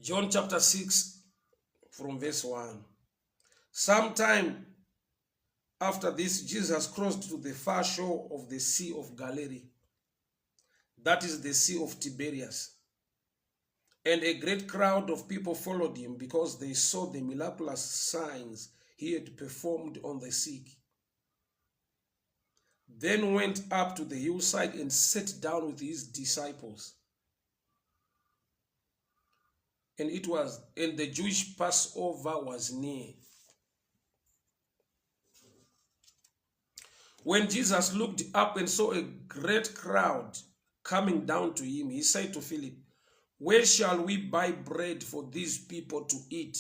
John chapter 6 from verse 1. Sometime after this, Jesus crossed to the far shore of the Sea of Galilee, that is the Sea of Tiberias. And a great crowd of people followed him because they saw the miraculous signs he had performed on the sick. Then went up to the hillside and sat down with his disciples. And it was, and the Jewish Passover was near. When Jesus looked up and saw a great crowd coming down to him, he said to Philip, Where shall we buy bread for these people to eat?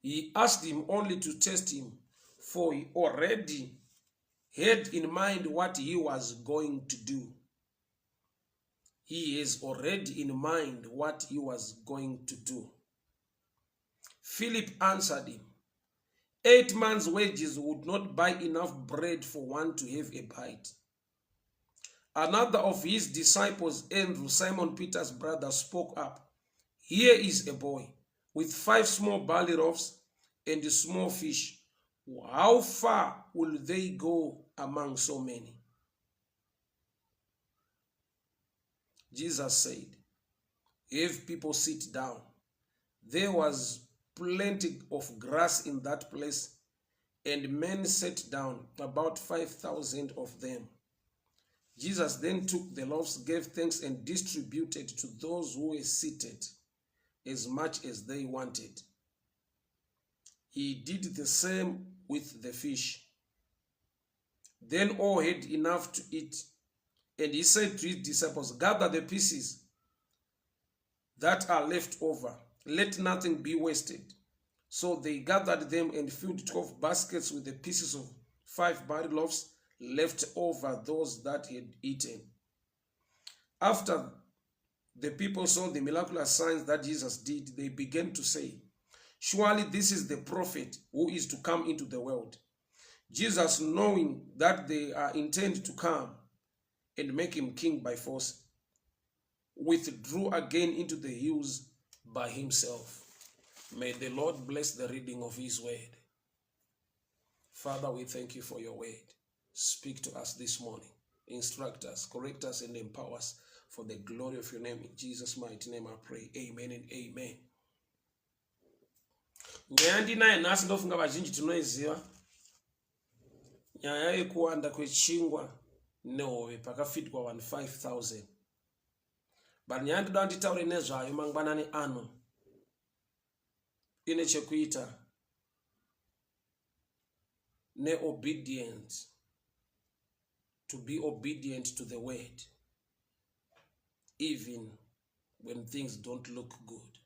He asked him only to test him, for he already had in mind what he was going to do. He has already in mind what he was going to do. Philip answered him, Eight months' wages would not buy enough bread for one to have a bite. Another of his disciples, Andrew, Simon Peter's brother, spoke up. Here is a boy with five small barley loaves and a small fish. How far will they go among so many? Jesus said, Have people sit down. There was plenty of grass in that place, and men sat down, about 5,000 of them. Jesus then took the loaves, gave thanks, and distributed to those who were seated as much as they wanted. He did the same with the fish. Then all had enough to eat. And he said to his disciples, Gather the pieces that are left over, let nothing be wasted. So they gathered them and filled 12 baskets with the pieces of five barley loaves left over those that had eaten. After the people saw the miraculous signs that Jesus did, they began to say, Surely this is the prophet who is to come into the world. Jesus, knowing that they are intent to come and make him king by force, withdrew again into the hills by himself. May the Lord bless the reading of his word. Father, we thank you for your word. Speak to us this morning. Instruct us, correct us, and empower us for the glory of your name. In Jesus' mighty name I pray. Amen and amen. Nyaya ndinayo nhasi ndofunga vazhinji tinoiziva. Nyaya yekuwanda kwechingwa nehove pakafidwa vanhu 5000. But nyaya ndoda nditaure nezvayo mangwanani ano ine chekuita neobedience to be obedient to the word even when things don't look good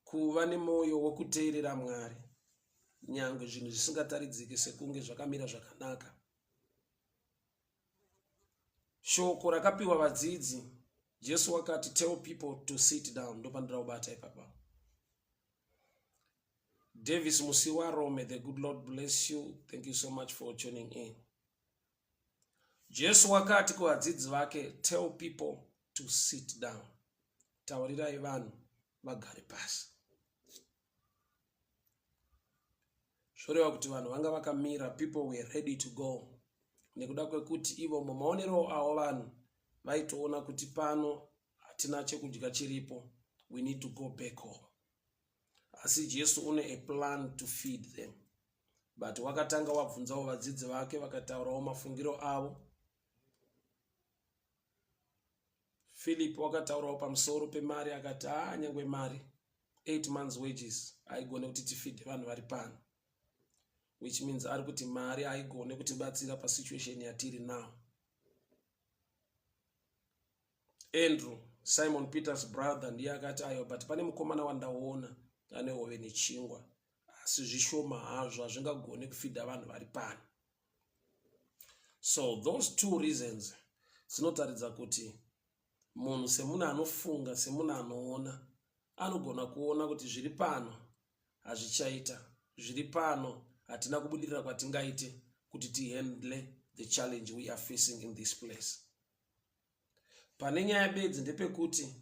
kuva nemwoyo wekuteerera mwari nyangwe zvinhu zvisingataridziki sekunge zvakamira zvakanaka shoko rakapiwa vadzidzi jesu wakati tell people to sit down ndopandira kubata ipapa davis musiwarome the good lord bless you thank you so much for tuning in Jesu wakati kuvadzidzi vake, tell people to sit down. Taurirai vanhu vagare pasi. Zvoreva kuti vanhu vanga vakamira, people were ready to go. Nekuda kwekuti ivo mumaonero avo vanhu vaitoona kuti pano hatina chekudya chiripo, we need to go back home. Asi Jesu une a plan to feed them. But wakatanga wabvunzawo vadzidzi vake vakataurawo mafungiro avo. Philip wakataurawo pamusoro pemari akati haa nyangwe mari 8 months wages haigone kuti tifidhe vanhu vari pano which means ari kuti mari haigone kutibatsira pasituation yatiri now. Andrew, Simon Peter's brother ndiye akati ayo but pane mukomana wandaona ane hove nechingwa asi zvishoma hazvo hazvingagone kufidha vanhu vari pano. So those two reasons dzinotaridza kuti munhu semunhu anofunga semunhu anoona anogona kuona kuti zviri pano hazvichaita zviri pano hatina kubudirira kwatingaite kuti tihandle the challenge we are facing in this place. Pane nyaya bedzi ndepekuti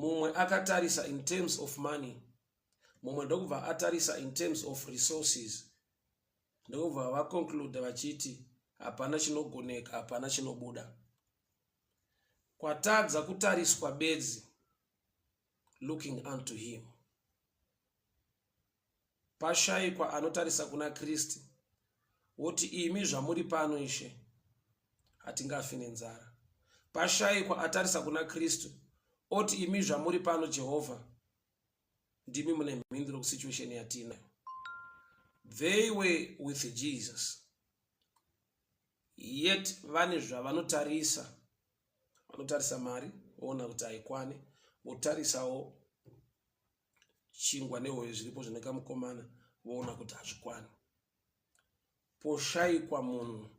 Mumwe akatarisa in terms of money, mumwe ndokubva atarisa in terms of resources, ndokubva vaconcluda vachiti hapana chinogoneka, hapana chinobuda. Kwatadza kutariswa bedzi, looking unto him. Pashayikwa anotarisa kuna Kristu woti, imi zvamuri pano Ishe, hatingafi nenzara. Pashayikwa atarisa kuna Kristu oti, imi zvamuri pano Jehovha, ndimi mune mhinduro kusituation yatinayo. They were with Jesus, yet vane zvavanotarisa. Vanotarisa mari voona kuti haikwani, votarisawo chingwa nehove zviripo zvine kamukomana voona kuti hazvikwani. Poshayikwa munhu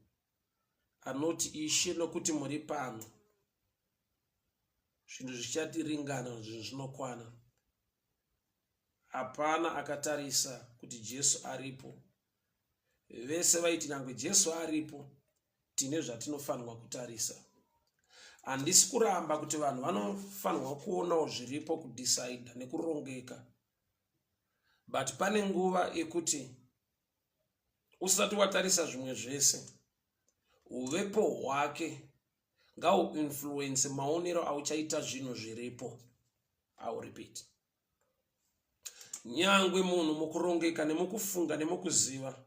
anoti, Ishe, nokuti muri pano zvinhu zvichatiringana, zvinhu zvinokwana. Hapana akatarisa kuti Jesu aripo. Vese vaiti nyangwe Jesu aripo, tine zvatinofanirwa kutarisa. Handisi kuramba kuti vanhu vanofanirwa kuonawo zviripo, kudhisaidha nekurongeka, but pane nguva yekuti usati watarisa zvimwe zvese, uvepo hwake ngauinfluence maonero auchaita zvinhu zviripo. I will repeat, nyangwe munhu mukurongeka nemukufunga nemukuziva,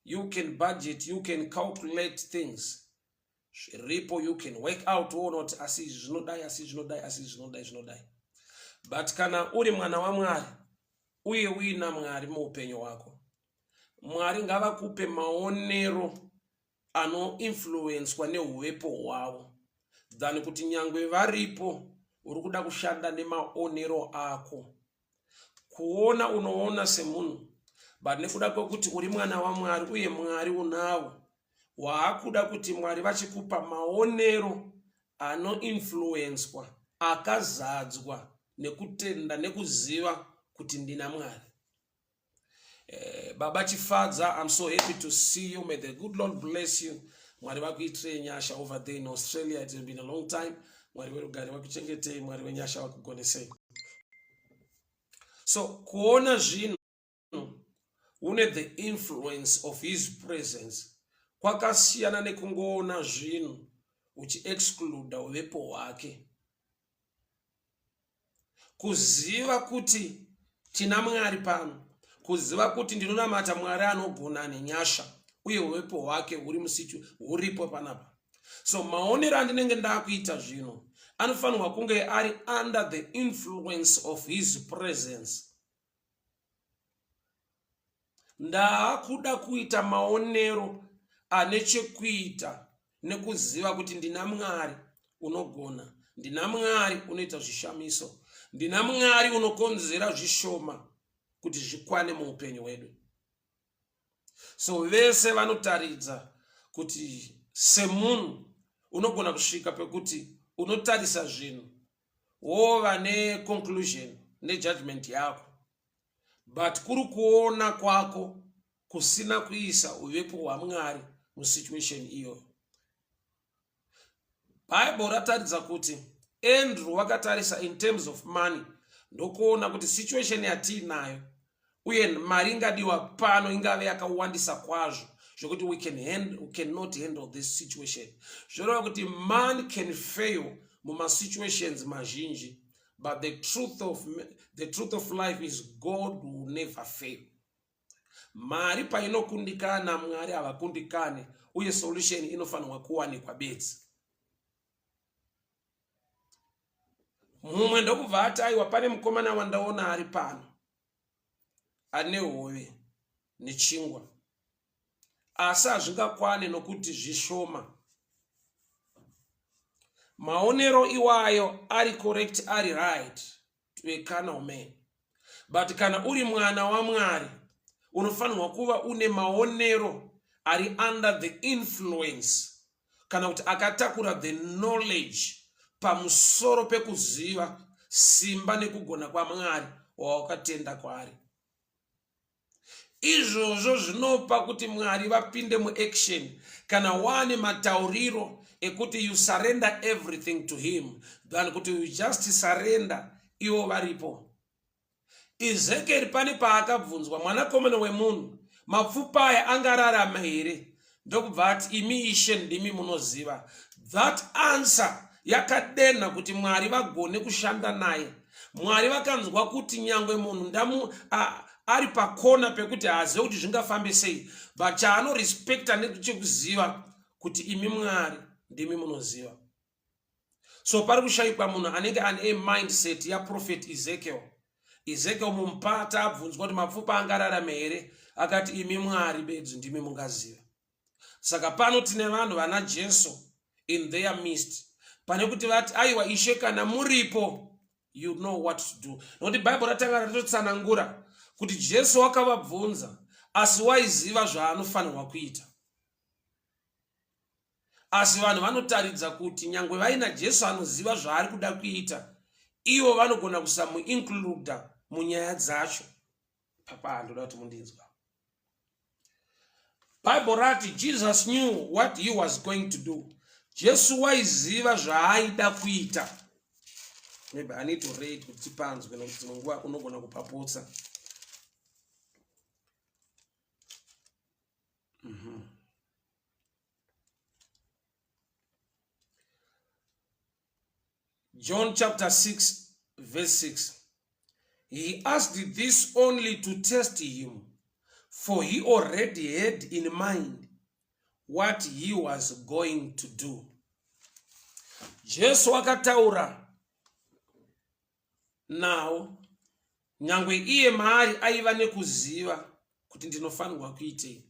you can budget, you can calculate things zviripo, you can work out woona kuti asi izvi zvinodai, asi zvinodai, asi zvinodai, zvinodai. But kana uri mwana waMwari uye uina Mwari muupenyu hwako, Mwari ngavakupe maonero anoinfluenswa neuvepo hwavo than kuti nyangwe varipo uri kuda kushanda nemaonero ako. Kuona unoona semunhu, but nekuda kwekuti uri mwana waMwari uye Mwari unavo, waakuda kuti Mwari vachikupa maonero anoinfluenswa, akazadzwa nekutenda nekuziva kuti ndina Mwari. Baba Chifadza, I'm so happy to see you. May the good Lord bless you. Mwari vakuitirei nyasha over there in Australia. It has been a long time. Mwari werugare vakuchengetei, Mwari wenyasha vakugonesei. So kuona zvinhu une the influence of his presence kwakasiyana nekungoona zvinhu uchiexcluda uvepo hwake. Kuziva kuti tina Mwari pano, kuziva kuti ndinonamata Mwari anogona nenyasha uye uvepo hwake huri musitu huripo panapa, so maonero andinenge ndakuita zvinhu anofanirwa kunge ari under the influence of his presence. Ndaakuda kuita maonero ane chekuita nekuziva kuti ndina Mwari unogona, ndina Mwari unoita zvishamiso, ndina Mwari unokonzera zvishoma kuti zvikwane muupenyu hwedu. So vese vanotaridza kuti semunhu unogona kusvika pekuti unotarisa zvinhu wova neconclusion nejudgment yako, but kuri kuona kwako kusina kuisa uvepo hwaMwari musituation iyoyo. Bible rataridza kuti Andrew wakatarisa in terms of money ndokuona kuti situation yatiinayo uye mari ingadiwa pano ingave yakawandisa kwazvo zvekuti we cannot handle this situation. Zvoreva kuti man can fail mumasituations mazhinji, but the truth of life is God will never fail. Mari painokundikana, Mwari havakundikane, uye solution inofanirwa kuwanikwa bedzi. Mumwe ndokubva ati, aiwa, pane mukomana wandaona ari pano ane hove nechingwa, asi hazvingakwane nokuti zvishoma. Maonero iwayo ari correct, ari right to a carnal man, but kana uri mwana waMwari unofanirwa kuva une maonero ari under the influence, kana kuti akatakura the knowledge pamusoro pekuziva simba nekugona kwaMwari wawakatenda kwaari. Izvozvo zvinopa kuti Mwari vapinde muaction kana wane matauriro. ekuti you surrender everything to him than kuti you just surrender ivo varipo. Ezekieri pane paakabvunzwa, mwanakomana wemunhu, mapfupa aya angararama here? Ndokubva ati, imi Ishe ndimi munoziva. That answer yakadenha kuti Mwari vagone kushanda naye. Mwari vakanzwa kuti nyangwe munhu ndamu a, ari pakona pekuti haazive kuti zvingafambe sei, but chaanorespekta nechekuziva kuti imi Mwari ndimi munoziva. So pari kushaikwa munhu anenge ane mindset yaProphet Ezekiel. Ezekiel mumupata abvunzwa kuti mapfupa angararame here, akati imi Mwari bedzi ndimi mungaziva. Saka pano tine vanhu vana Jesu in their midst, pane kuti vati aiwa Ishe kana muripo you know what to do, nokuti Bhaibheri ratanga ratotsanangura kuti Jesu wakavabvunza asi waiziva zvaanofanirwa kuita. Asi vanhu vanotaridza kuti nyangwe vaina Jesu anoziva zvaari kuda kuita, ivo vanogona kusamuincluda munyaya dzacho. Papa, ndoda kuti mundinzwa. Bible rati Jesus knew what he was going to do. Jesu waiziva zvaaida kuita. Maybe I need to read kuti tipanzwe nekuti dzimwe nguva unogona kupapotsa. John chapter 6 verse 6. He asked this only to test him, for he already had in mind what he was going to do. Jesu akataura nawo nyangwe iye maari aiva nekuziva kuti ndinofanirwa kuitei.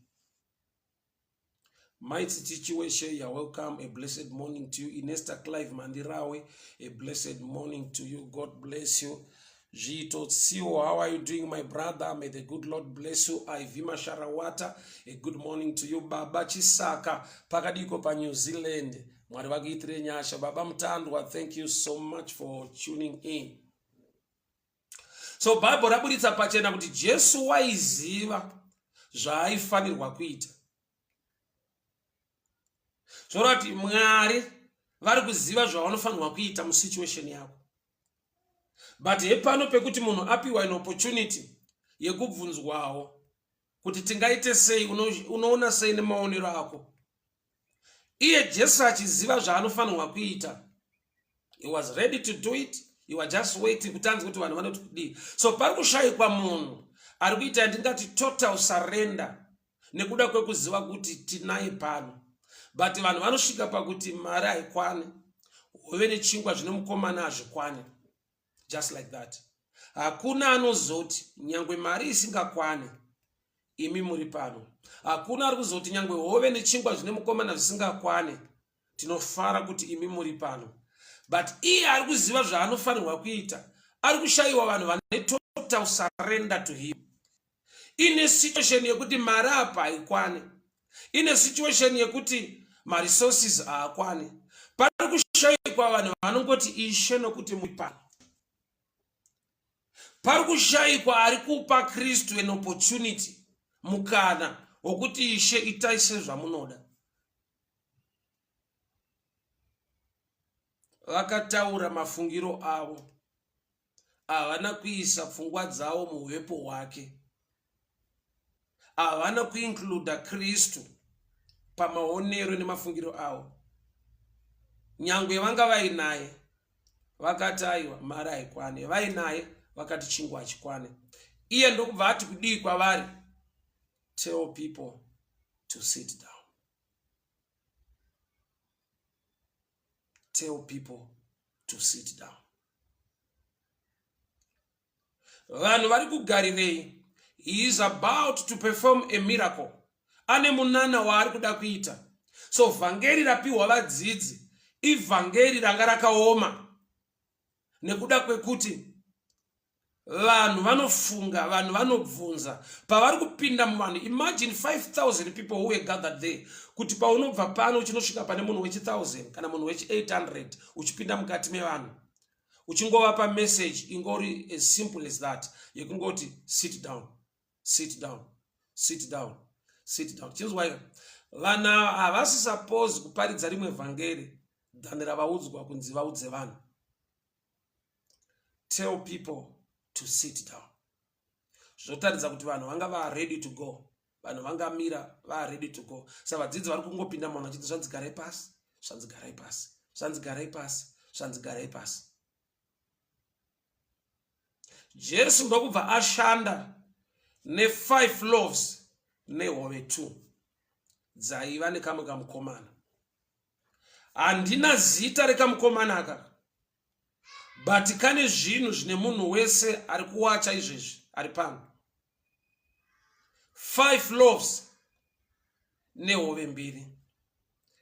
Mai Tsitsi Chiweshe, you're welcome. A blessed morning to you. Inesta Clive Mandirawe, a blessed morning to you. God bless you. Zviito Tsiwo, how are you doing, my brother? May the good Lord bless you. Ivy Masharawata, a good morning to you. Baba Chisaka, pakadiko pa New Zealand. Mwari vakuitire nyasha. Baba Mutandwa, thank you so much for tuning in. So Bible raburitsa pachena kuti Jesu waiziva zvaaifanirwa kuita. Zvoreva kuti Mwari vari kuziva zvavanofanirwa kuita musituation yako. But hepano pekuti munhu apiwa an opportunity yekubvunzwawo kuti tingaite sei, unoona sei nemaonero ako. Iye Jesu achiziva zvaanofanirwa kuita, he was ready to do it. He was just waiting kuti anzwe kuti vanhu vanoti kudii. So pari kushayikwa munhu ari kuita yandingati total surrender nekuda kwekuziva kuti tinaye pano. But vanhu vanosvika pakuti mari haikwane, hove nechingwa zvine mukomana hazvikwane, just like that. Hakuna anozoti nyangwe mari isingakwane imi muri pano. Hakuna ari kuzoti nyangwe hove nechingwa zvine mukomana zvisingakwane, tinofara kuti imi muri pano. But iye ari kuziva zvaanofanirwa kuita, ari kushayiwa vanhu vane total surrender to him. Ine situation yekuti mari apa haikwane, ine situation yekuti maresources haakwane, pari kushayikwa vanhu vanongoti Ishe nokuti muri pano. Pari kushayikwa ari kupa Kristu an opportunity, mukana wokuti Ishe itai sezvamunoda. Vakataura mafungiro avo, havana kuisa pfungwa dzavo muhuvepo hwake, havana kuincluda Kristu pamaonero nemafungiro avo. Nyangwe vanga vainaye vakati aiwa mari haikwane, vainaye vakati chingwa hachikwane. Iye ndokubva ati kudii kwavari? Tell people to sit down. Tell people to sit down. Vanhu vari kuGarirei, he is about to perform a miracle. Ane munana waari kuda kuita. So vhangeri rapiwa vadzidzi ivhangeri ranga rakaoma nekuda kwekuti vanhu vanofunga, vanhu vanobvunza pavari kupinda muvanhu. Imagine 5000 people who were gathered there, kuti paunobva pano uchinosvika pane munhu wechi 1000 kana munhu wechi 800 uchipinda mukati mevanhu uchingovapa message ingori as simple as that, yekungoti sit down, sit down, sit down, sit down. Chinzwai, Vanhu ava havasi suppose kuparidza rimwe vhangeri than ravaudzwa kunzi vaudze vanhu. Tell people to sit down. Zvotaridza kuti vanhu vanga va ready to go. Vanhu vangamira va ready to go. Sa vadzidzi vari kungopinda munhu vachiti zvanzi garai pasi, zvanzi garai pasi, zvanzi garai pasi, zvanzi garai pasi. Jesu ndokubva ashanda ne5 loaves nehove 2 dzaiva nekamwe kamukomana. Handina zita rekamukomana aka but kane zvinhu zvine munhu wese ari kuwacha izvezvi ari pano. 5 loaves nehove mbiri.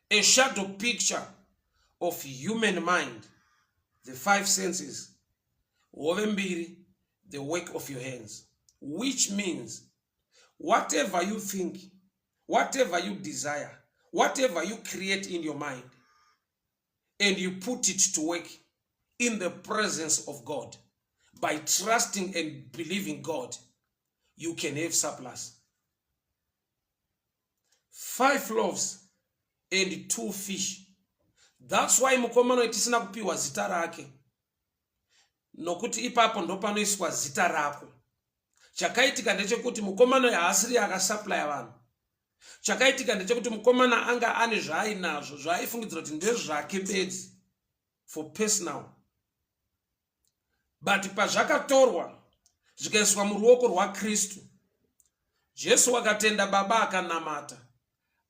A shadow picture of human mind, the five senses, hove mbiri, the work of your hands, which means whatever you think, whatever you desire, whatever you create in your mind and you put it to work in the presence of God by trusting and believing God, you can have surplus. 5 loaves and 2 fish. That's why mukomana uyu tisina kupiwa zita rake, nokuti ipapo ndopanoiswa zita rako. Chakaitika ndechekuti mukomana uyu haasiri akasuplya vanhu. Chakaitika ndechekuti mukomana anga ane zvaainazvo zvaaifungidzira kuti ndezvake bedzi for personal, but pazvakatorwa zvikaiswa muruoko rwaKristu, Jesu wakatenda Baba akanamata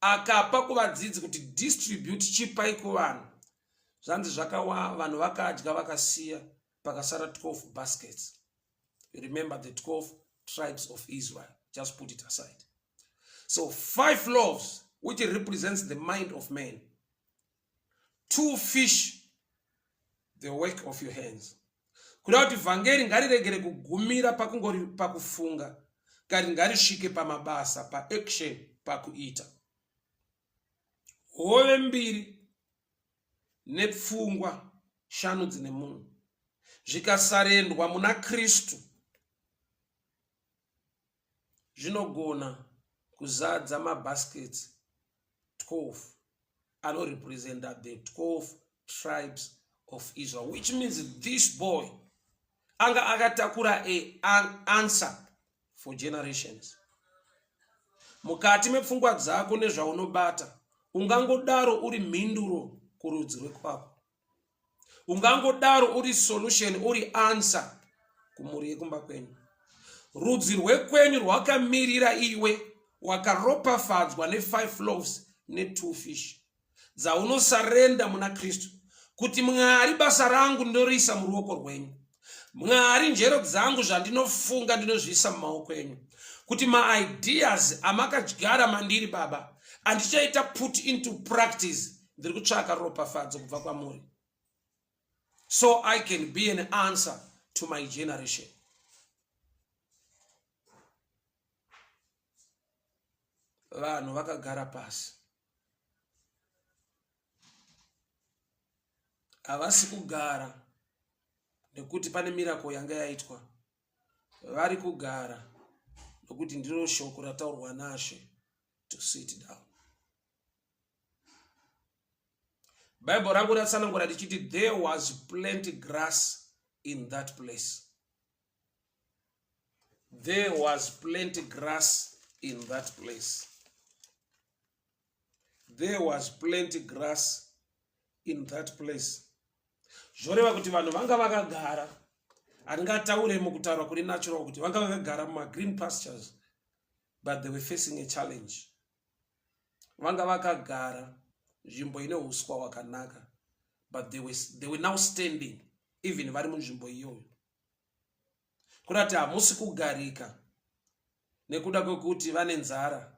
akapa kuvadzidzi kuti distribute, chipai kuvanhu. Zvanzi zvakawa vanhu vakadya vakasiya, pakasara 12 baskets. You remember the 12 tribes of Israel, just put it aside. So 5 loaves, which represents the mind of man, 2 fish, the work of your hands. Kuda kuti vhangeri ngariregere kugumira pakungori pakufunga, kari ngarisvike pamabasa, paaction, pakuita. Hove mbiri nepfungwa shanu dzine munhu zvikasarendwa muna Kristu zvinogona kuzadza mabaskets 12 anorepresenta the 12 tribes of Israel, which means this boy anga akatakura a an answer for generations. Mukati mepfungwa dzako nezvaunobata, ungangodaro uri mhinduro kurudzi rwekwako, ungangodaro uri solution, uri answer kumhuri yekumba kwenyu. Rudzi rwekwenyu rwakamirira iwe wakaropafadzwa ne5 loaves ne2 fish dzaunosarenda muna Kristu, kuti Mwari, basa rangu ndinoriisa muruoko rwenyu. Mwari, njero dzangu, zvandinofunga ndinozviisa mumaoko enyu, kuti maideas amakadyara mandiri, Baba, andichaita put into practice. Ndiri kutsvaka ropafadzo kubva kwamuri so I can be an answer to my generation. Vanhu vakagara pasi, havasi kugara nekuti pane mirako yanga yaitwa, vari kugara nokuti ndiro shoko rataurwa naShe to sit down. Bible rangu ratsanangura richiti there was plenty grass in that place. There was plenty grass in that place. There was plenty grass in that place. Zvoreva kuti vanhu vanga vakagara, handingataure mukutaura kuri natural kuti vanga vakagara mumagreen pastures, but they were facing a challenge. Vanga vakagara nzvimbo ine uswa hwakanaka, but they were now standing even vari munzvimbo iyoyo, kurati hamusi kugarika nekuda kwekuti vane nzara,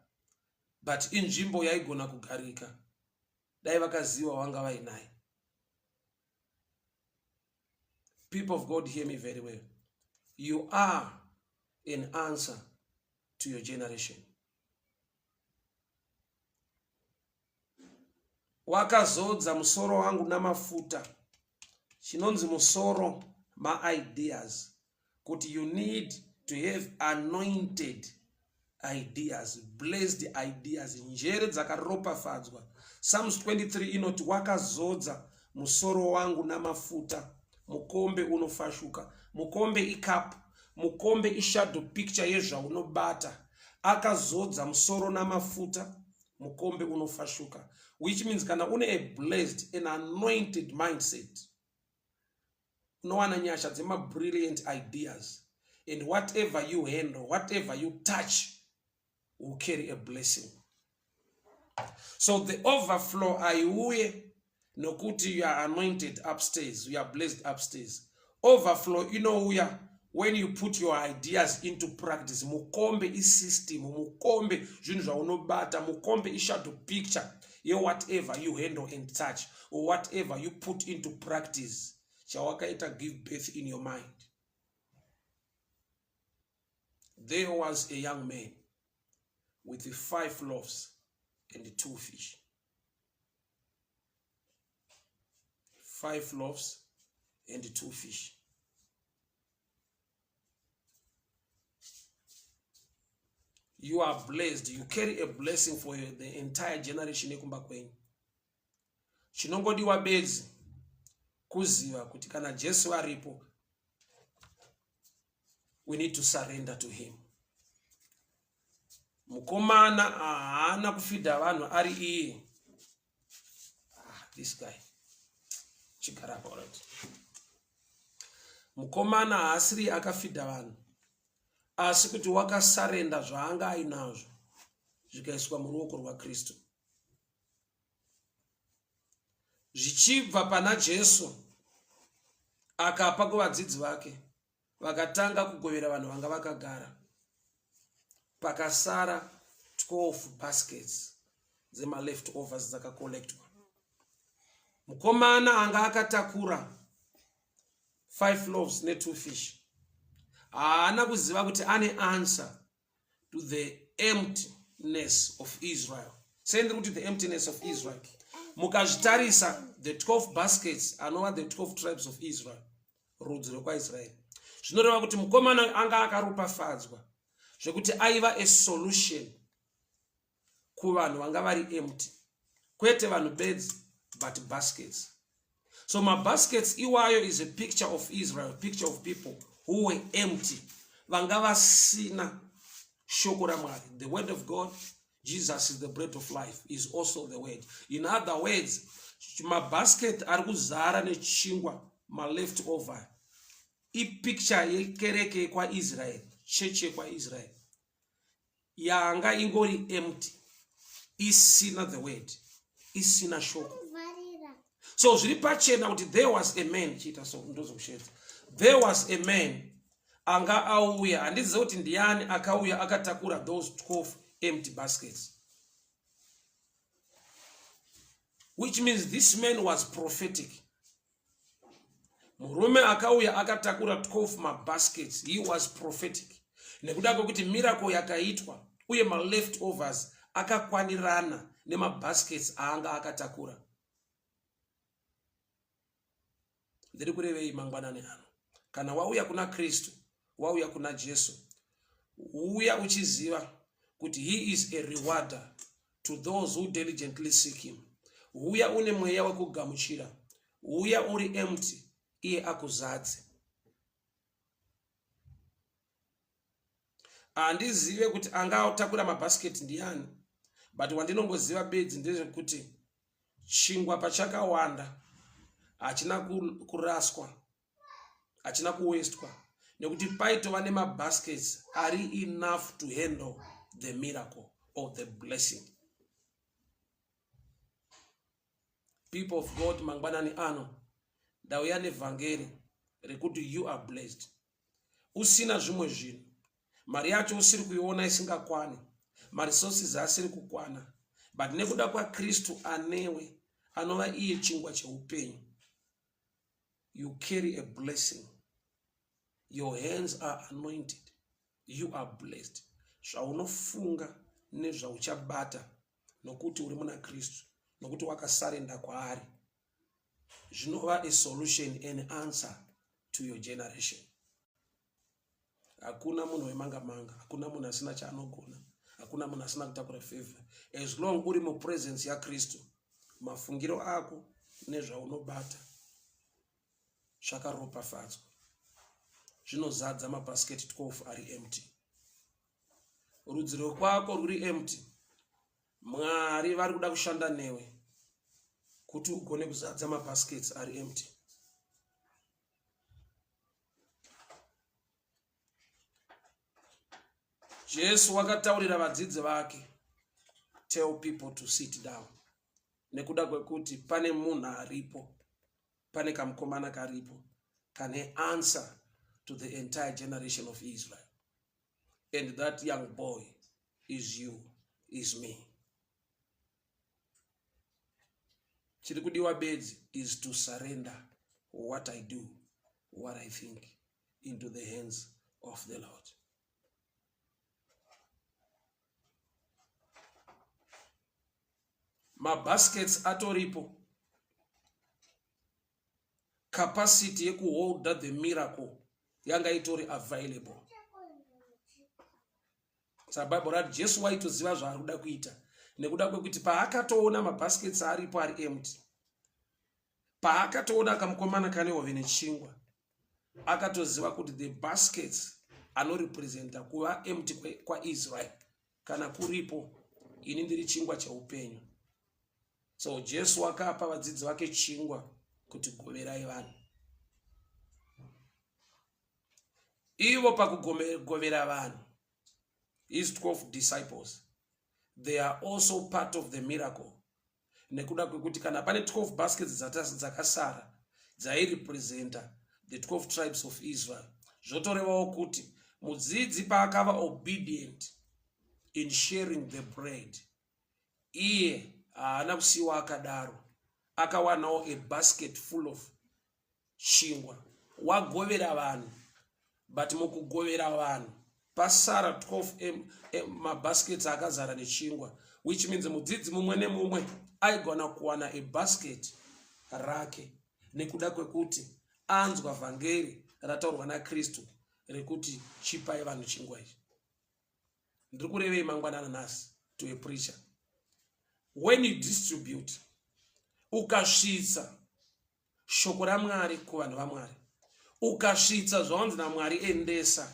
but inzvimbo yaigona kugarika dai vakaziva vanga vainaye. People of God, hear me very well. You are an answer to your generation. Wakazodza musoro wangu namafuta. Chinonzi musoro maideas, kuti you need to have anointed. ideas, blessed ideas, njere dzakaropafadzwa. Psalms 23 inoti wakazodza musoro wangu namafuta, mukombe unofashuka. Mukombe icup, mukombe ishadow picture yezvaunobata. Akazodza musoro namafuta, mukombe unofashuka, which means kana une a blessed an anointed mindset, unowana nyasha dzemabrilliant ideas, and whatever you handle, whatever you touch will carry a blessing. So the overflow aiuye nokuti you are anointed upstairs, you are blessed upstairs. Overflow inouya when you put your ideas into practice. Mukombe isystem, mukombe zvinhu zvaunobata, mukombe ishadow picture yewhatever you handle and touch, or whatever you put into practice, chawakaita give birth in your mind. There was a young man with 5 loaves and 2 fish. 5 loaves and 2 fish. You are blessed. You carry a blessing for the entire generation yekumba kwenyu. Chinongodiwa bedzi kuziva kuti kana Jesu aripo, we need to surrender to him. Mukomana haana kufidha vanhu ari iye. This guy chigara apa, right? Mukomana haasiri akafidha vanhu, asi kuti wakasarenda zvaanga ainazvo zvikaiswa muruoko rwaKristu. Zvichibva pana Jesu akapa kuvadzidzi vake, vakatanga kugovera vanhu vanga vakagara. Pakasara 12 baskets dzema-leftovers dzakacollectwa. Mukomana anga akatakura 5 loaves ne2 fish haana kuziva kuti ane answer to the emptiness of Israel. Sei ndiri kuti the emptiness of Israel? Mukazvitarisa, the 12 baskets anova the 12 tribes of Israel, rudzi rwekwaIsraeri, zvinoreva kuti mukomana anga akaropafadzwa zvekuti aiva a solution kuvanhu vanga vari empty, kwete vanhu bedzi but baskets. So mabaskets iwayo is a picture of Israel, picture of people who were empty, vanga vasina shoko raMwari, the word of God. Jesus is the bread of life, is also the word. In other words, mabasket ari kuzara nechingwa, maleft over, ipicture yekereke yekwaIsrael, chechi yekwaIsrael yanga ingori empty, isina the word, isina shoko. So zviri pachena kuti there was a man, chiita so ndozokushedza, there was a man anga auya, handizive kuti ndiani akauya akatakura those 12 empty baskets, which means this man was prophetic. Murume akauya akatakura 12 mabaskets, he was prophetic, nekuda kwekuti miracle yakaitwa uye maleftovers akakwanirana nemabaskets aanga akatakura. Ndiri kurevei mangwanani ano? Kana wauya kuna Kristu, wauya kuna Jesu, uya uchiziva kuti he is a rewarder to those who diligently seek him. Uya une mweya wekugamuchira, uya uri empty, iye akuzadze. Handizive kuti anga atakura mabhasiketi ndiani, but wandinongoziva bedzi ndezvekuti chingwa pachakawanda hachina kuraswa, hachina kuwestwa, nekuti paitova nemabaskets ari enough to handle the miracle or the blessing. People of God, mangwanani ano ndauya nevhangeri rekuti you are blessed. Usina zvimwe zvinhu, mari yacho usiri kuiona isingakwani, maresources asiri kukwana, but nekuda kwaKristu anewe, anova iye chingwa cheupenyu, you carry a blessing. Your hands are anointed, you are blessed. Zvaunofunga nezvauchabata, nokuti uri muna Kristu, nokuti wakasarenda kwaari, zvinova a solution, an answer to your generation. Hakuna munhu wemanga manga, hakuna munhu asina chaanogona. Hakuna munhu asina kutakura favor. As long uri mupresence yaKristu, mafungiro ako nezvaunobata zvakaropafadzwa, zvinozadza mabhasiketi 12 ari empty. Rudzi rwekwako rwuri empty, Mwari vari kuda kushanda newe kuti ugone kuzadza mabaskets ari empty. Jesu wakataurira vadzidzi vake, tell people to sit down, nekuda kwekuti pane munhu aripo, pane kamukomana karipo kane answer to the entire generation of Israel. And that young boy is you, is me. Chiri kudiwa bedzi is to surrender what I do, what I think into the hands of the Lord. Mabaskets atoripo, capacity yekuholda the miracle yanga itori available. Saka Bible rati Jesu waitoziva zvaari kuda kuita, nekuda kwekuti paakatoona mabaskets aripo ari empty, paakatoona kamukomana kane hove nechingwa, akatoziva kuti the baskets anorepresenta kuva empty kwaIsrael kana kuripo ini ndiri chingwa cheupenyu. So Jesu wakapa vadzidzi vake chingwa kuti goverai vanhu. Ivo pakugovera vanhu, his 12 disciples, they are also part of the miracle, nekuda kwekuti kana pane 12 baskets dzakasara dzairepresenta the 12 tribes of Israel, zvotorevawo kuti mudzidzi paakava obedient in sharing the bread, iye haana kusiyiwa akadaro, akawanawo a basket full of chingwa, wagovera vanhu. But mukugovera vanhu pasara 12 mabaskets akazara nechingwa, which means mudzidzi mumwe nemumwe aigona kuwana a basket rake, nekuda kwekuti anzwa vhangeri rataurwa naKristu rekuti chipai vanhu chingwa ichi. Ndiri kurevei mangwanana nhasi to a preacher? When you distribute, ukasvitsa shoko raMwari kuvanhu vaMwari, ukasvitsa zvawanzi naMwari endesa,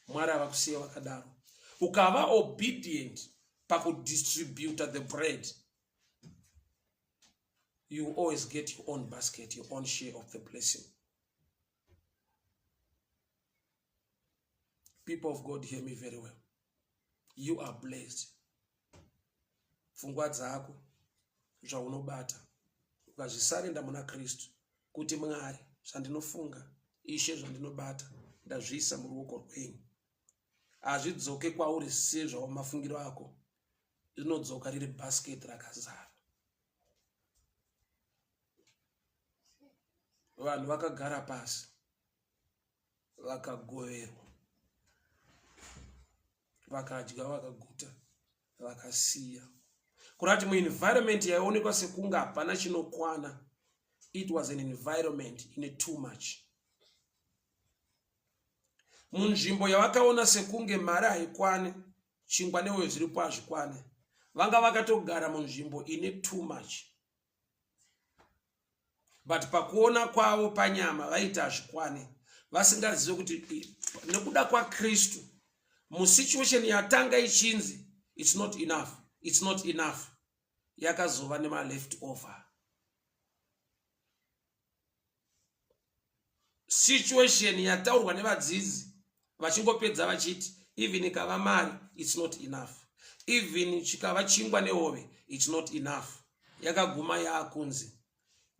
Mwari ava kusiya vakadaro. Ukava obedient pakudistributa the bread, you always get your own basket, your own share of the blessing. People of God, hear me very well. You are blessed. Pfungwa dzako, zvaunobata, ukazvisarenda muna Kristu, kuti Mwari, zvandinofunga, Ishe, zvandinobata, ndazviisa muruoko rwenyu. Hazvidzoke kwauri sezvamafungiro ako, rinodzoka riri basket rakazara. Vanhu vakagara pasi, vakagoverwa, vakadya, vakaguta, vakasiya. Kurati muenvironment yaionekwa sekunge hapana chinokwana, it was an environment ine too much. Munzvimbo yavakaona sekunge mari haikwane, chingwa newoyo zviripo hazvikwane, vanga vakatogara munzvimbo ine too much, but pakuona kwavo panyama vaiti hazvikwane, vasingazive kuti nekuda kwaKristu musituation yatanga ichinzi it's not enough, it's not enough, yakazova nemaleft over. Situation yataurwa nevadzidzi vachingopedza vachiti even ikava mari, it's not enough, even chikava chingwa nehove, it's not enough, yakaguma yaakunzi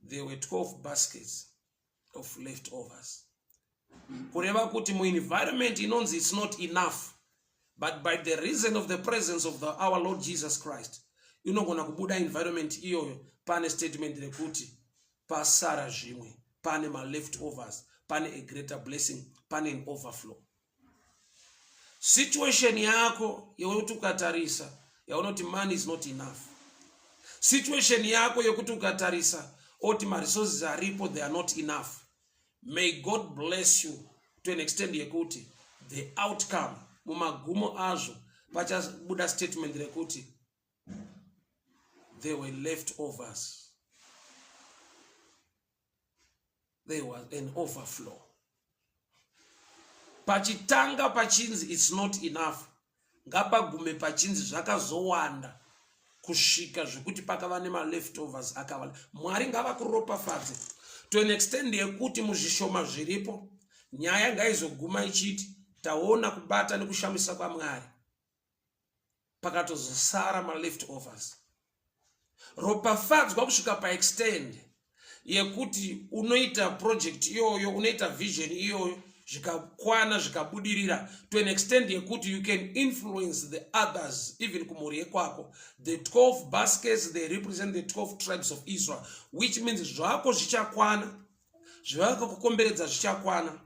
there were 12 baskets of leftovers. Kureva kuti muenvironment inonzi it's not enough, but by the reason of the presence of our Lord Jesus Christ, inogona kubuda environment iyoyo pane statement rekuti pasara zvimwe, pane maleftovers, pane a greater blessing, pane an overflow. Situation yako yekuti ukatarisa yaunoti money is not enough, situation yako yekuti ukatarisa oti maresources aripo, they are not enough, may God bless you to an extent yekuti the outcome mumagumo azvo Pachabuda statement rekuti there were leftovers. There was an overflow. Pachitanga pachinzi it's not enough, ngapagume pachinzi zvakazowanda kusvika zvekuti pakava nemaleftovers akawanda. Mwari ngavakuropafadze to an extent yekuti muzvishoma zviripo nyaya ngaizoguma ichiti taona kubata nekushamisa kwaMwari, pakatozosara maleftovers. Ropafadzwa kusvika paextend yekuti unoita project iyoyo, unoita vision iyoyo, zvikakwana zvikabudirira to an extent yekuti you can influence the others, even kumhuri yekwako. The 12 baskets, they represent the 12 tribes of Israel, which means zvako zvichakwana, zvavakakukomberedza zvichakwana,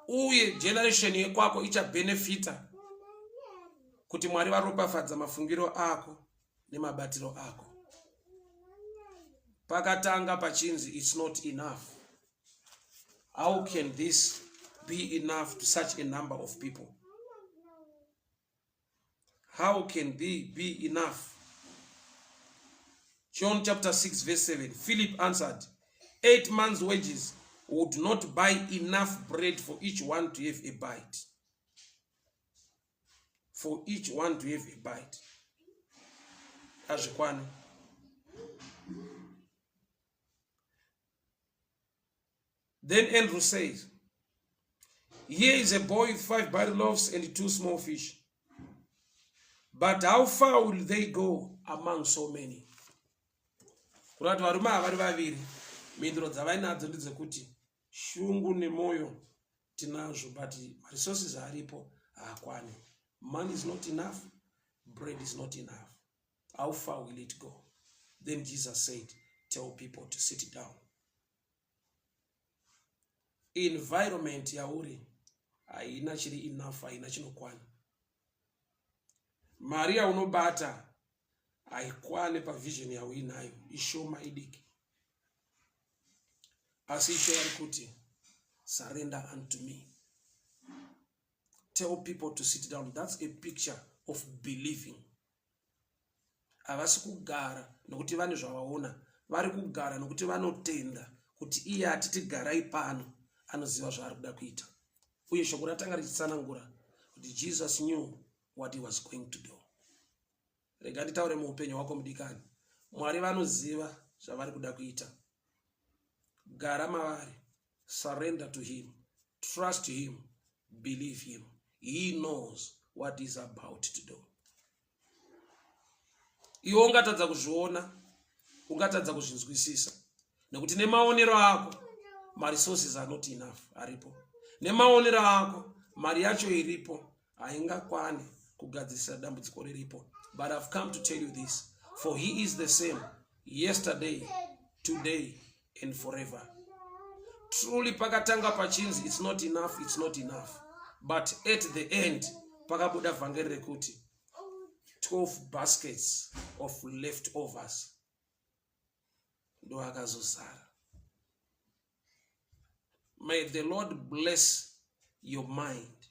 uye generation yekwako ichabenefita kuti Mwari varopafadza mafungiro ako nemabatiro ako. Pakatanga pachinzi it's not enough, how can this be enough to such a number of people? How can they be enough? John chapter 6 verse 7. Philip answered, 8 months' wages would not buy enough bread for each one to have a bite. For each one to have a bite. Hazvikwani. Then Andrew says, Here is a boy with 5 barley loaves and 2 small fish. But how far will they go among so many? Kureva kuti varume ava vari vaviri, mhinduro dzavainadzo ndedzekuti shungu nemwoyo tinazvo, but maresources aripo haakwani. Money is not enough, bread is not enough. How far will it go? Then Jesus said, tell people to sit down. Environment yauri haina chiri enough, haina chinokwana. Mari yaunobata haikwane pavision yauinayo, ishoma, idiki. Asi Ishe vari kuti surrender unto me. Tell people to sit down. That's a picture of believing. Havasi kugara nokuti vane zvavaona, vari kugara nokuti vanotenda kuti iye atiti garai pano anoziva zvaari kuda kuita. Uye shoko ratanga richitsanangura kuti Jesus knew what he was going to do. Rega nditaure muupenyu hwako mudikani, Mwari vanoziva zvavari kuda kuita. Gara mavari, surrender to him, trust him, believe him. He knows what is about to do. Iwe ungatadza kuzviona, ungatadza kuzvinzwisisa, nekuti nemaonero ako maresources are not enough aripo, nemaonero ako mari yacho iripo haingakwani kugadzirisa dambudziko riripo. But I've come to tell you this, for he is the same yesterday, today and forever. Truly pakatanga pachinzi it's not enough, it's not enough, but at the end pakabuda vhangeri rekuti 12 baskets of leftovers ndo akazozara. May the Lord bless your mind.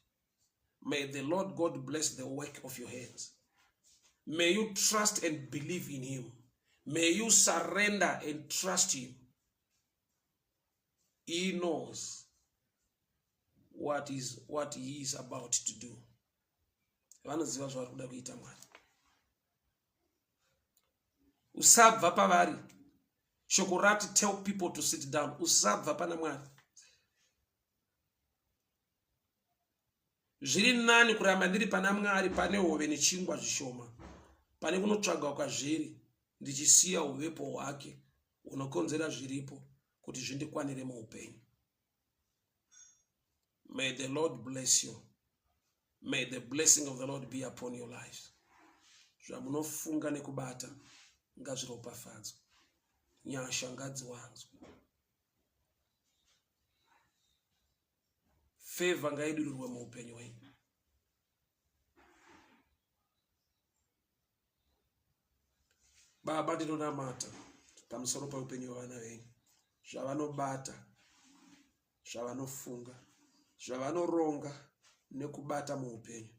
May the Lord God bless the work of your hands. May you trust and believe in him. May you surrender and trust him. He knows what he is about to do. Vanoziva zvavari kuda kuita Mwari. Usabva pavari. Shoko rati tell people to sit down. Usabva pana Mwari. Zviri nani kuramba ndiri pana Mwari pane hove nechingwa zvishoma, pane kunotsvaga kwazviri ndichisiya uvepo hwake hunokonzera zviripo kuti zvindikwanire muupenyu. May the Lord bless you. May the blessing of the Lord be upon your lives. Zvamunofunga nekubata ngazviropafadzwe, nyasha ngadziwanzwe, favor ngaidururwe muupenyu hwenyu. Baba, ndinonamata pamusoro peupenyu hwevana venyu, zvavanobata, zvavanofunga, zvavanoronga nekubata muupenyu.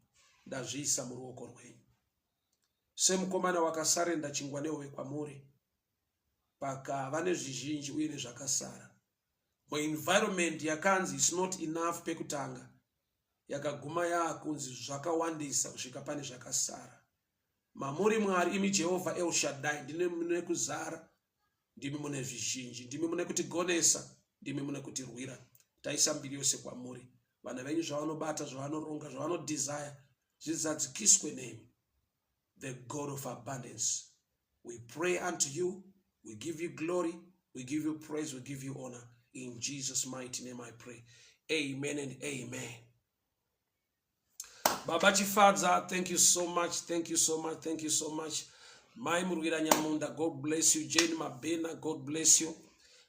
Ndazviisa muruoko rwenyu. Semukomana wakasarenda chingwa nehove kwamuri, pakava nezvizhinji uye nezvakasara. Muenvironment yakanzi is not enough pekutanga, yakaguma yaakunzi zvakawandisa kusvika pane zvakasara. Mamuri Mwari, imi Jehovha El Shaddai, ndine mune kuzara, ndimi mune zvizhinji, ndimi mune kutigonesa, ndimi mune kutirwira. Taisa mbiri yose kwamuri. Vana venyu zvavanobata, zvavanoronga, zvavanodesire, zvizadzikiswe nemi. The God of abundance. We pray unto you, we give you glory, we give you praise, we give you honor. In Jesus' mighty name I pray. Amen and amen. Baba Chifadza, thank you so much. Thank you so much. Thank you so much. Mai Murwira Nyamunda, God bless you. Jane Mabena, God bless you.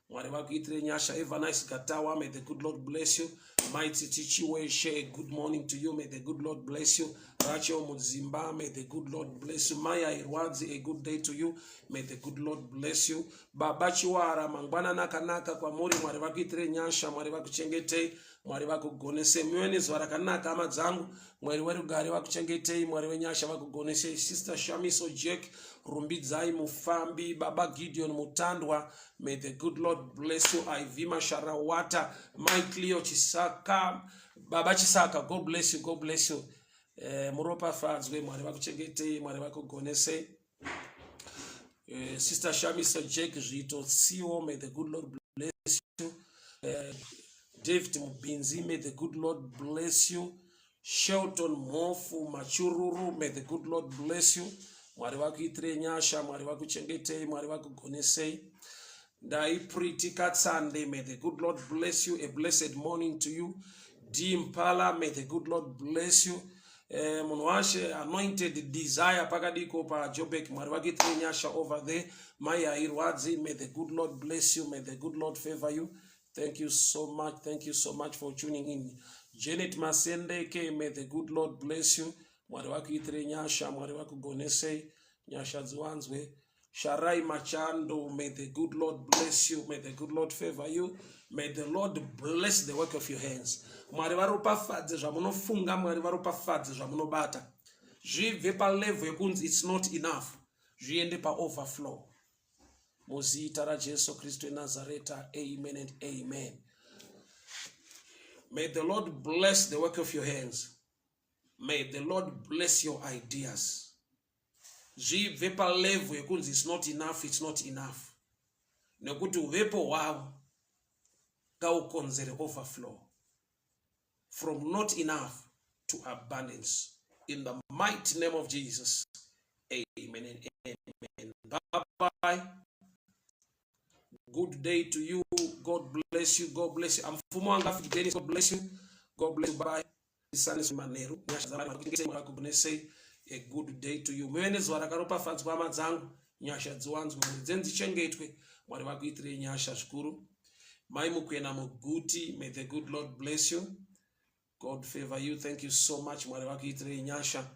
Mwari vakuitire nyasha. Eva Nice Gatawa, may the good Lord bless you. Mai Tsitsi Chiweshe, a good morning to you. May the good Lord bless you. Rachel Mudzimba, may the good Lord bless you. Maya Irwadzi, a good day to you. May the good Lord bless you. Baba Chiwara, mangwanani akanaka kwamuri. Mwari vakuitire nyasha. Mwari vakuchengetei. Mwari vakugonese. Muve nezuva rakanaka hama dzangu. Mwari werugare vakuchengetei. Mwari wenyasha vakugonesei. Sister Shamiso Jack, Rumbidzai Mufambi, Baba Gideon Mutandwa, may the good Lord bless you. Ivy Masharawata, Mai Cleo Chisaka, Baba Chisaka, God bless you, God bless you. Muropafadzwe, Mwari vakuchengetei, Mwari vakugonesei. Sister Shamiso Jack Zviito Tsiwo, may the good Lord bless you. David Mubinzi, may the good Lord bless you. Shelton Mhofu Machururu, may the good Lord bless you. Mwari vakuitire nyasha, Mwari vakuchengetei, Mwari vakugonesei. Ndai Pretty Katsande, may the good Lord bless you. A blessed morning to you. D Mpala, may the good Lord bless you. Munhu washe Anointed Desire pakadiko paJobek, Mwari vakuitire nyasha over there. Mai Hairwadzi, may the good Lord bless you, may the good Lord favor you. Thank you so much, thank you so much for tuning in. Janet Masendeke, may the good Lord bless you. Mwari vakuitire nyasha, Mwari vakugonesei, nyasha dziwanzwe. Sharai Machando, may the good Lord bless you, may the good Lord favor you, may the Lord bless the work of your hands. Mwari varopafadze zvamunofunga, Mwari varopafadze zvamunobata. Zvibve palevel yekunzi it's not enough, zviende paoverflow. Muzita raJesu Kristu eNazareta, amen and amen. May the Lord bless the work of your hands. May the Lord bless your ideas. Zvibve palevel yekunzi it's not enough, it's not enough. Nekuti uvepo hwavo ngaukonzere overflow. From not enough to abundance. In the mighty name of Jesus. Amen and amen. Bye-bye. Good day to you. God bless you. God bless you. Amfumo wanga Dennis. God bless you. God bless you. Bye. Manheru. A good day to you. Muve nezuva rakaropafadzwa hama dzangu. Nyasha dziwanzwe, mhuri dzenyu dzichengetwe. Mwari vakuitirei nyasha zvikuru. Mai Mukwena Muguti, may the good Lord bless you. God favor you. Thank you so much. Mwari vakuitirei nyasha.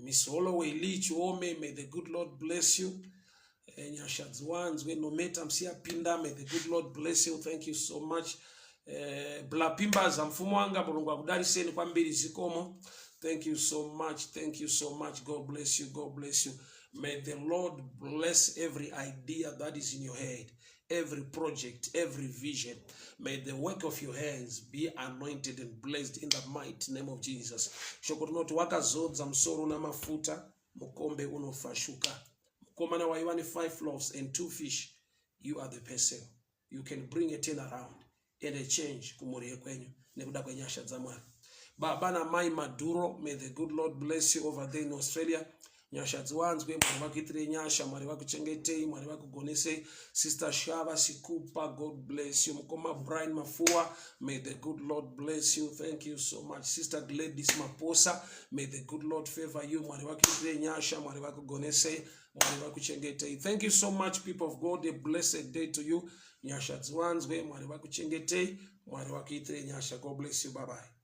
Miss Holloway Lee Chiome, may the good Lord bless you. Nyasha dziwanzwe. Nometa Msiyapinda, may the good Lord bless you. Thank you so much. Blapimbaza mfumo wanga, Mulungu akudariseni kwambiri, zikomo. Thank you so much. Thank you so much. God bless you. God bless you. May the Lord bless every idea that is in your head, every project, every vision. May the work of your hands be anointed and blessed in the mighty name of Jesus. Shoko rinoti wakazodza musoro namafuta, mukombe unofashuka. Mukomana waiva ne5 loaves and 2 fish, you are the person. You can bring a turnaround and a change kumhuri yekwenyu nekuda kwenyasha dzaMwari. Baba namai Maduro, may the good Lord bless you over there in Australia. Nyasha dziwanzwe, Mwari vakuitirei nyasha, Mwari vakuchengetei, Mwari vakugonesei. Sister Shava Sikupa, God bless you. Mukoma Brian Mafua, may the good Lord bless you. Thank you so much. Sister Gladys Maposa, may the good Lord favor you. Mwari vakuitirei nyasha, Mwari vakugonesei, Mwari vakuchengetei. Thank you so much, people of God. A blessed day to you. Nyasha dziwanzwe, Mwari vakuchengetei, Mwari vakuitirei nyasha. God bless you. Bye bye.